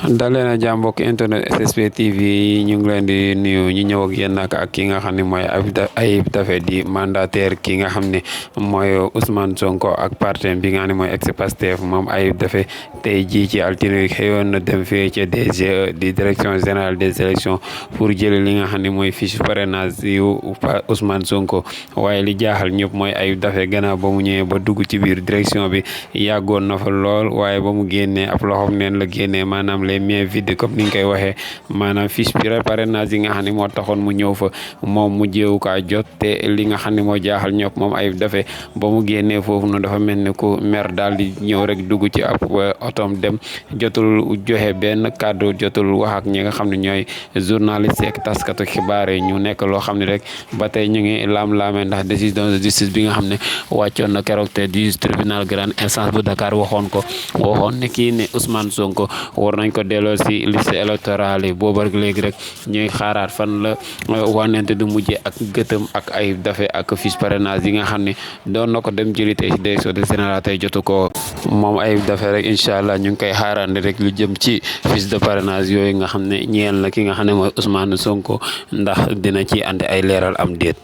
dalee na jàmm mbokk internet SSP TV ñu ngi leen di nuyu ñu ñëw ak yéen nag ak ki nga xam ne mooy Ayib Daffé di mandataire ki nga xam ne mooy Ousmane Sonko ak parti bi nga xam ne mooy ex-Pastef moom Ayib Daffé tey jii ci altine xëyoon na dem fee ca DGE di direction générale des élections pour jëli li nga xam ne mooy fiche parrainage yu Ousmane Sonko waaye li jaaxal ñëpp mooy Ayib Daffé gannaaw ba mu ñëwee ba dugg ci biir direction bi yàggoon na fa lool waaye ba mu génnee ab loxoom neen la génnee maanaam les mains vides comme ni nga koy waxee maanaam fiche bi parrainage yi nga xam ne moo taxoon mu ñëw fa moom mu jéewu kaa jot te li nga xam ne moo jaaxal ñëpp moom Ayib Daffé ba mu génnee foofu noonu dafa mel ni ku mer daal di ñëw rek dugg ci ab otom dem jotul joxe benn kàddu jotul wax ak ñi nga xam ne ñooy journaliste ak taskatu xibaar yi ñu nekk loo xam ne rek ba tey ñu ngi laam-laamee ndax décision de justice bi nga xam ne wàccoon na keroog te du tribunal grande instance bu Dakar waxoon ne kii ne Ousmane Sonko war nañ ko delloo si liste électorale yi boobu rek léegi rek ñuy xaaraat fan la wànnente du mujjee ak gëtëm ak Ayib Daffé ak fiche parrainage yi nga xam ne doon na ko dem jëli tey si direction générale tey jotu ko moom Ayib Daffé rek incha allah ñu ngi koy xaarandi rek lu jëm ci fiche de parrainage yooyu nga xam ne ñeel na ki nga xam ne mooy Ousmane Sonko ndax dina ci andi ay leeral am déet.